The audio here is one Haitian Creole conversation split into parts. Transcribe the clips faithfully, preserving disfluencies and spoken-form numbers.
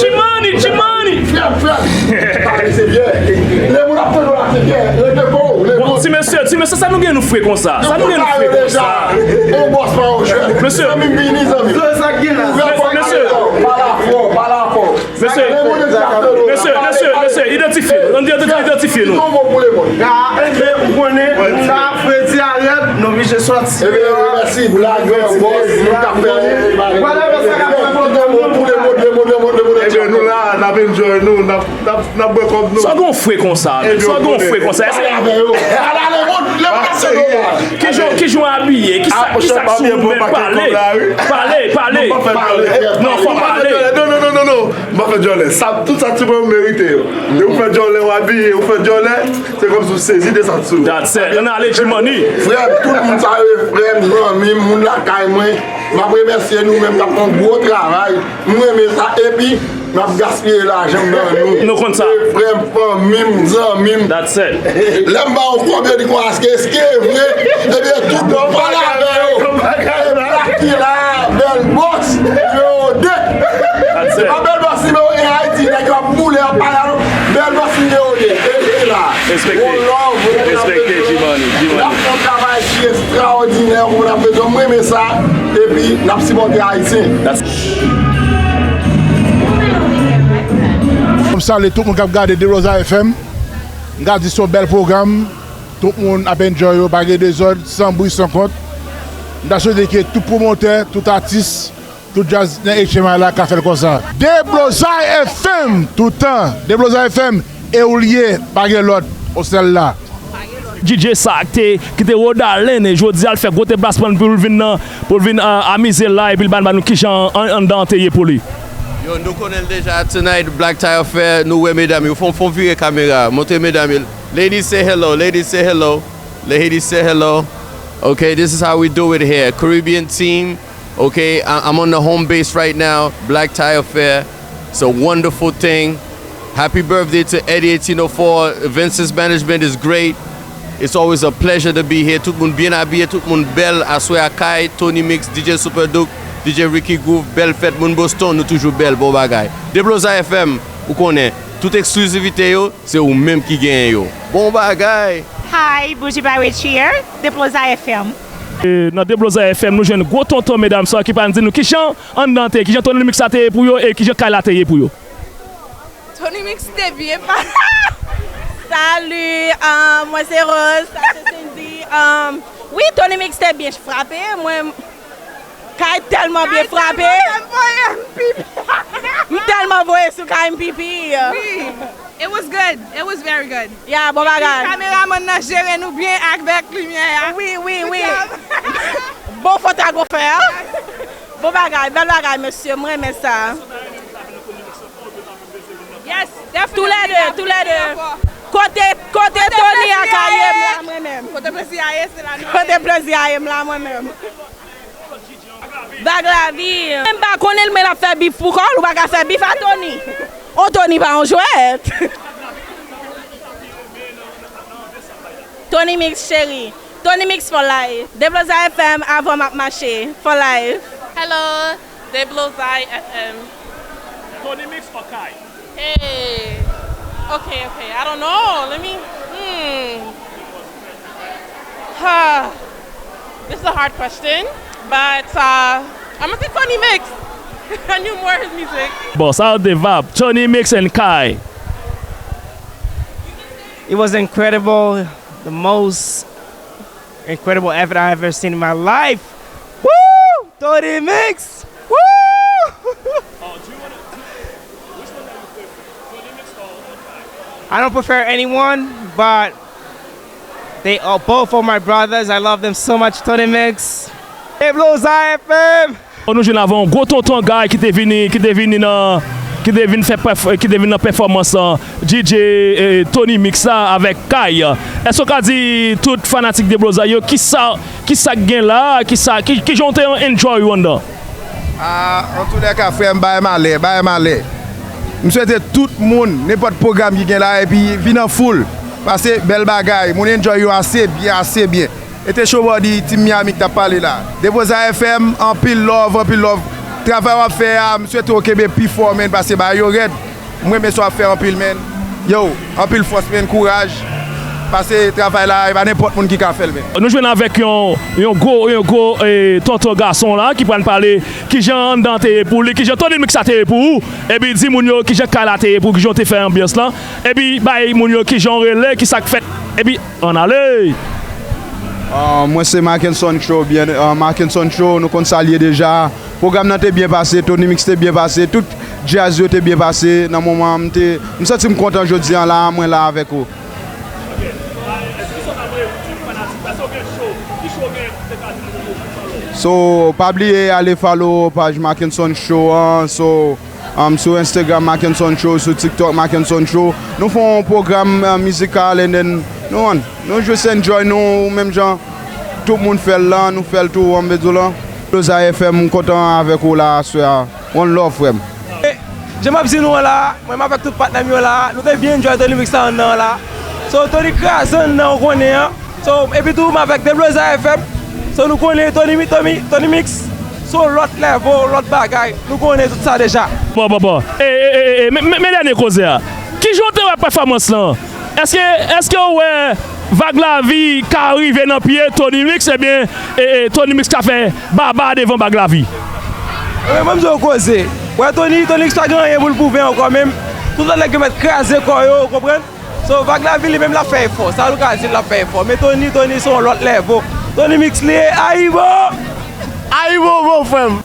Jimani, Jimani! Frè m, frè m! Pale se byen. Lemonn ap tande w la, se byen. Rete kò w, Lemonn. Bon, ti mesye, ti mesye, sa nou gen nou fre konsa? Sa nou gen nou fre konsa? Yon bòs pa yon jèn. Mesye. Zanmi m vini, zanmi m. Sa k gen la? Mesye. Pale avè w, pale avè w. Mesye, mesye, mesye, mesye, idantifye nou. Ann idantifye, idantifye nou. Enben, ou konnen, moun sa ap fredi a rèd, nou oblije sòti. Ebyen, mèsi pou lagè, bòs, nou t ap fè. Vwala, mèsi, sa k ap fè pwoblèm, non. Ebyen, nou la, n ap enjoy nou, n ap, n ap, n ap bwè kòb nou. Sa gon fre konsa, men. Sa gon fre konsa. Pale avè yo. Pale avè yo. Kijan, kijan w abiye? Kisa, kisa k sou ou menm? Pale. Pale, pale. Non, fò pale. Non, non, non, non, non. M pa fè djòlè. Sa, tout sa ti mwen merite yo. Lè ou fè djòlè, w abiye, ou fè djòlè, se kòmsi w sezi de sa ti sou. That's it. Ann ale, Jimani. Frè m, tout moun sa yo, frè m, zanmi m, moun lakay mwen. M ap remèsye nou menm k ap fè yon gwo travay. M renmen sa. Epi, n ap gaspiye lajan m nan nou. Nou konn sa. Se frè m, fanmi m, zanmi m. That's it. Lè m ba yo kòb, yo di konsa, èske, èske e vre? Ebyen, tout moun pale avè yo. Ebyen, la ki la, Bèl Bòs, nimewo de. Se pa Bèl Bòs nimewo en Ayiti, nèg yo ap boule, ap pale a nou. Bèl Bòs nimewo de. Rete la. Respekte. Respekte, Jimani, Jimani. N ap fè yon travay ki estrawòdinè, ou konprann, ap fè, mwen renmen sa. Epi, n ap sipòte Ayisyen. M salye tout moun k ap gade Deblozay F M. M ka di se yon bèl pwogram. Tout moun ap enjoy yo, pa gen dezòd, san bri, san kont. M ta swete ke tout pwomotè, tout atis, tout djaz nan H M I la ka fè l konsa. Deblozay F M, toutan. Deblozay F M, e ou l ye, pa gen lòt, ou sèl la. D J sa k te, ki te Rhode Island, e jodi a l fè gwo deplasman pou l vin nan, pou l vin, euh, amize l la, epi l ban, ban nou kijan an, anndan an te ye pou li. Yo, nou konnen l deja, tonight, Black Tie Affair, nou wè medam yo. Fon, fon vire kamera, montre medam yo. Ladies, say hello, ladies, say hello, ladies, say hello. Okay, this is how we do it here. Caribbean team, okay, I- I'm on the home base right now, Black Tie Affair. It's a wonderful thing. Happy birthday to Eddie eighteen oh four. Vince's management is great. It's always a pleasure to be here. Tout moun byen abiye, tout moun bèl. Aswè a kay, Tony Mix, D J Super Duke, D J Ricky Groove, bèl fèt. Moun Boston, nou toujou bèl, bon bagay. Deblozay F M, ou konnen, tout eksklizivite yo, se ou menm ki genyen yo. Bon bagay! Hi, Bougie by Rich here, Deblozay F M. E, nan Deblozay F M, nou jwenn gwo tonton medam sa ki pral di nou kijan anndan te ye, kijan Tony Mix la te ye pou yo, e kijan kay la te ye pou yo. Tony Mix te byen pa. Salut, um, mwen se Rose, sa se Cindy. Um, wi, Tony Mix te byen frape. Mwen, kay tèlman byen frape. Kay tèlman byen frape, m voye m pipi. M tèlman voye sou kay m pipi. Wi. It was good. It was very good. Ya, bon bagay. Kameramann nan jere nou byen avèk limyè a. Wi, wi, wi. Good job. Bon fotografè. Bon bagay, bèl bagay, mesye. Mwen renmen sa. Yes, definitely. Toulède, toulède. Kote, kote Tony a ka ye m la, mwen menm. Kote plezi a ye, se la nou ye. Kote plezi a ye m la, mwen menm. Bag lavi. M pa konnen l, men l ap fè bif pou kò l, ou pa ka fè bif a Tony. On Tony pa yon jwèt. Tony Mix cheri. Tony Mix for life. Deblozay F M avan m ap mache. For life. Hello, Deblozay F M. Tony Mix or Kay? Hey. Okay, okay. I don't know. Let me. Hmm. Huh. This is a hard question, but uh, I'm gonna say Tony Mix. I knew more of his music. Bon, sa yo te vap. Tony Mix and Kay. It was incredible, the most incredible effort I ever seen in my life. Woo! Tony Mix! Woo! I don't prefer anyone, but they are both of my brothers. I love them so much, Tony Mix. Deblozay F M! Nou jwenn avè yon gwo tonton Guy ki te vini, ki te vini nan, ki te vin fè pèf-, ki te vin nan pèfòmans, euh, D J, euh, Tony Mix la avèk Kay. Èske w ka di tout fanatik Deblozay yo kisa, kisa k gen la, kisa, ki, kijan w te enjoy ou anndan? Ah, antoulèka, frè m, bagay malè, bagay malè. M swete tout moun, nenpòt pwogram ki gen la, epi vin an foul. Paske bèl bagay, moun enjoy yo ase byen, ase byen. E te Showbody, Team Miami k t ap pale la. Deblozay F M, anpil love, anpil love. Travay w ap fè a, m swete w kenbe pi fò, menn, paske bagay yo rèd. M renmen sa w ap fè anpil, menn. Yo, anpil fòs, menn, kouraj. Paske travay la, e pa nenpòt moun ki ka fè l, menn. Nou jwenn avèk yon, yon gwo, yon gwo, eh, tonton gason la ki pral pale kijan anndan te ye pou li, kijan Tony Mix la te ye pou ou. Epi di moun yo kijan kay la te ye pou ou, kijan w te fè anbyans lan. Epi bay moun yo kijan w rele, kisa k fèt. Epi, ann ale! Ah, mwen se Mackenson Cho, byen, ah, Mackenson Cho, nou konn sa l ye deja. Pwogram nan te byen pase, Tony Mix te byen pase, tout djaz yo te byen pase. Nan moman an, m te, m santi m kontan jodi an la, mwen la avèk ou. So, pa bliye ale follow paj Mackenson Show an. So, um, sou Instagram Mackenson Show, sou TikTok Mackenson Show. Nou fè yon pwogram, uh, mizikal, and then nou, nou just enjoy nou, menm jan tout moun fè l lan, nou fè l tou, an vle di w lan. Loza F M, m kontan avèk ou la aswè a. One love, frè m. Jan m ap di nou an la, mwen m avèk tout patnè m yo la, nou te byen enjoy Tony Mix la anndan an la. So, Tony kraze anndan, ou konnen an. So, epi tou, m avèk Debloza F M. So, nou konnen Tony, Tony, Tony Mix, se yon lòt level, lòt bagay. Nou konnen tout sa deja. Bon, bon, bon. E, e, e, e, e, men, men, men dènye koze a. Kijan w te wè pèfòmans lan? Èske, èske w wè Vag Lavi ka rive nan pye Tony Mix, ebyen, e, e, Tony Mix ka fè baba devan Vag Lavi? Ebyen, ban m di w koze. Wè Tony, Tony Mix pa gen anyen pou l pwouve ankò menm. Tout lòt nèg yo mèt kraze kò yo, ou konprann? So, Vag Lavi li menm l ap fè efò. Sa nou ka di l, l ap fè efò. Men Tony, Tony se yon lòt level. Tony Mix li ye, Ayibo! Ayibo, bon frè m!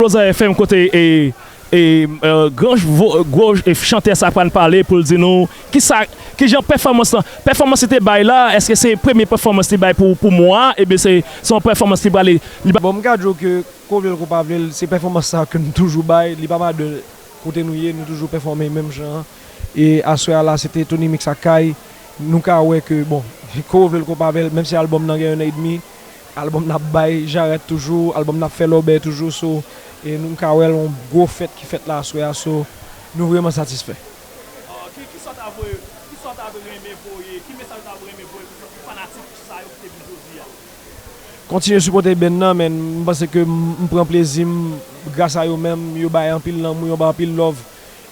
Loza F M kote e, e, e, gran vo-, gwo, e, chantè sa pral pale pou l di nou kisa, kijan pèfòmans lan, pèfòmans li te bay la, èske se premye pèfòmans li bay pou, pou mwa a, ebyen se, se yon pèfòmans li prale, li ba- Bon, m ka di w ke, ko vle l, ko pa vle l, se pèfòmans sa ke m toujou bay, li pa madan kote nou ye, nou toujou pèfòme menm jan an. E aswè a la, se te Tony Mix ak Kay. Nou ka wè ke, bon, ko vle l, ko pa vle l, menm si albòm nan gen yon an edmi, albòm n ap bay jarèt toujou, albòm n ap fè lòbèy toujou, so, e nou ka wè l yon gwo fèt ki fèt la aswè a, so, nou vrèman satisfè. Ah, ki, ki sa w ta vle, ki sa w ta vle renmen voye, ki mesaj w ta vle renmen voye pou fanatik sa yo ki te vin jodi a? Kontinye sipòte band nan, men m panse ke m, m pran plezi m gras a yo menm, yo bay anpil lanmou, yo bay anpil love,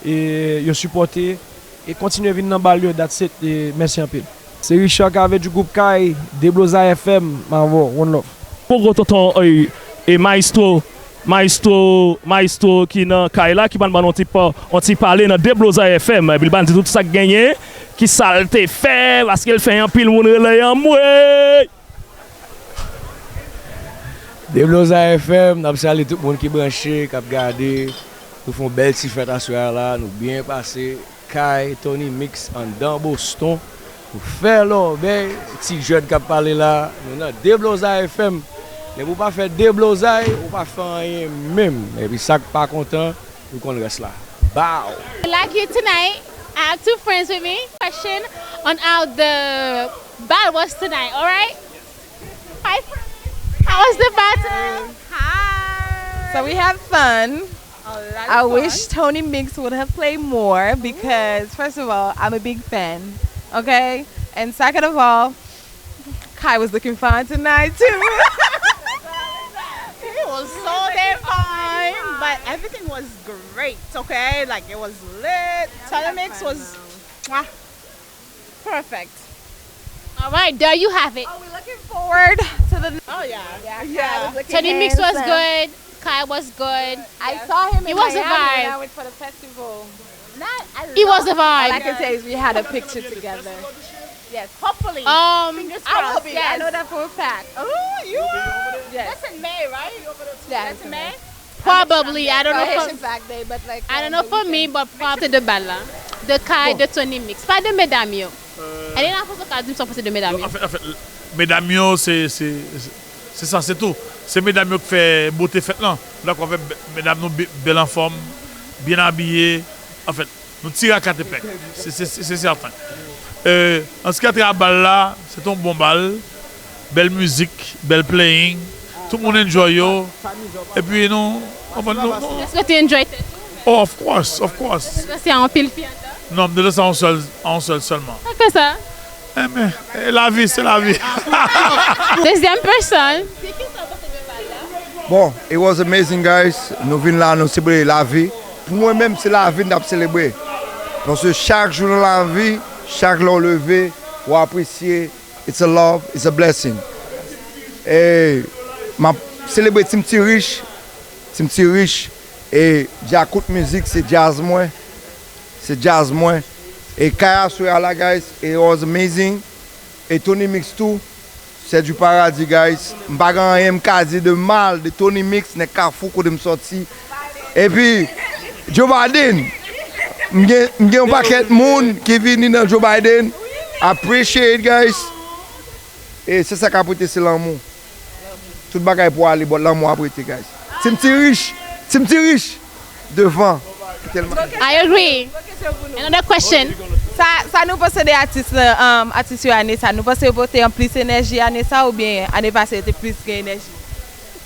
e yo sipòte, e kontinye vin nan bal yo, that's it, e mèsi anpil. Se Richard Cavé du groupe Kay, Debloza F M, m avè w, one love. Poko tonton, e, e maestro, maestro, maestro ki nan Kay la, ki pral ban nou yon ti pa, yon ti pale nan Debloza F M, epi l pral di tout sa k genyen, ki sa l te fè, paske l fè anpil moun rele anmwey! Debloza F M, n ap salye tout moun ki branche, k ap gade. Nou fè yon bèl ti fèt aswè a la, nou byen pase. Kay, Tony Mix anndan Boston. Nou fè lòbèy, ti jèn k ap pale la, nou nan Debloza F M. Depi w pa fè deblozay, ou pa fè anyen menm. Epi sa k pa kontan, nou konn rès la. Bow! Like you tonight, I have two friends with me. Question on how the bal was tonight, alright? Hi, friends. How was the bal tonight? Hi. So we had fun. A lot of fun. I wish Tony Mix would have played more because, first of all, I'm a big fan, okay? And second of all, Kai was looking fine tonight too. He was so damn fine, but everything was great, okay? Like, it was lit. Tony Mix was, mwah, perfect. All right, there you have it. Are we looking forward to the? Oh yeah. Yeah, Kai was looking handsome. Tony Mix was good. Kai was good. I saw him in Miami when I went for the festival. It was a vibe. All I can say is we had a picture together. Yes, hopefully. Um, fingers crossed. I will be. Yes. I know that for a fact. Oh, you are? Yes. That's in May, right? Yes. That's in May? Probably. I don't know for, I don't know for me, but probably. De bal la. De Kai, de Tony Mix. Pa de medam yo. Elena, fò w ka di m sa w panse de medam yo. Anfèt, anfèt, medam yo, se, se, se, se sa, se tou. Se medam yo k fè bote fèt lan. Nou dakò avè medam nou, bèl anfòm, byen abiye. Anfèt, nou tire ak katepèk. Se, se, se, se sèten. Euh, an se ki a travè bal la, se te yon bon bal. Bèl mizik, bèl playing. Tout moun enjoy yo. Epi nou, nou, nou. Èske w te enjoy tèt ou? Oh, of course, of course. Èske se anpil fi anndan? Non, m te danse a yon sèl, a yon sèl sèlman. Sa k fè sa? Enben, e lavi, se lavi. Dezyèm pèsòn. Bon, it was amazing, guys. Nou vin la, nou selebre lavi. Pou mwen menm, se lavi n ap selebre. Paske chak jou nan lavi, chak lè w leve, w apresye. It's a love, it's a blessing. E m ap selebre Team Ti Rich, Team Ti Rich. E Djakout Mizik, se djaz mwen. Se djaz mwen. E kay aswè a la, guys, it was amazing. E Tony Mix tou, c'est du paradis, guys. M pa gen anyen m ka di de mal de Tony Mix, nèg Kafou kote m sòti. Epi, Joe Biden, m gen m gen yon pakèt moun ki vini nan Joe Biden. Appreciate, guys. E se sa k ap rete, se lanmou. Tout bagay pou ale, but lanmou ap rete, guys. Team Ti Rich, Team Ti Rich, devan. Tèlman. I agree. Another question. Sa, sa nou panse de atis lan, um, atis yo ane sa? Nou panse yo pote an plis enèji ane sa oubyen ane pase yo te plis gen enèji?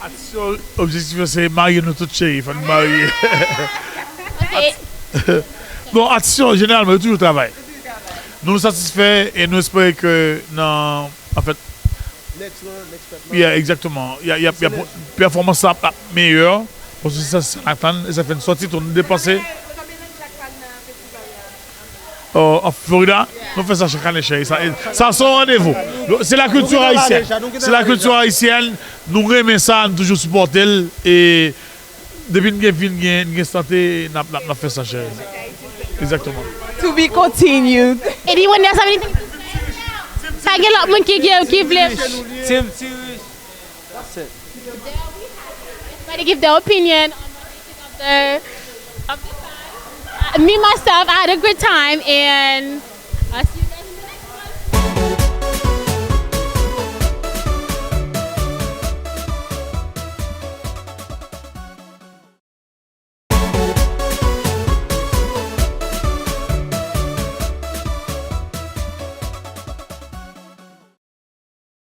Atis yo, objektif yo se marye nou tout, cheri, fò nou marye. Bon, atis yo, jeneralman, yo toujou travay. Nou satisfè e nou espere ke nan, anfèt, yeah, egzakteman. Y a, y a, y a, pèfòmans la ap meyè. Paske se sa n atann, e sa fè n sòti tou, nou depanse. Oh, an Florida, nou fè sa chak ane, cheri. Sa, sa se yon randevou. Se la kilti ayisyèn. Se la kilti ayisyèn. Nou renmen sa, nou toujou sipòte l. E depi n gen vi, n gen, n gen sante, n ap, n ap, n ap fè sa, cheri. Egzakteman. To be continued. Anyone else have anything to say? Pa gen lòt moun ki gen, ki vle. Team Ti Rich. That's it. Everybody give their opinion on what they think of the, of the song. Uh, me, myself, I had a good time, and I'll see you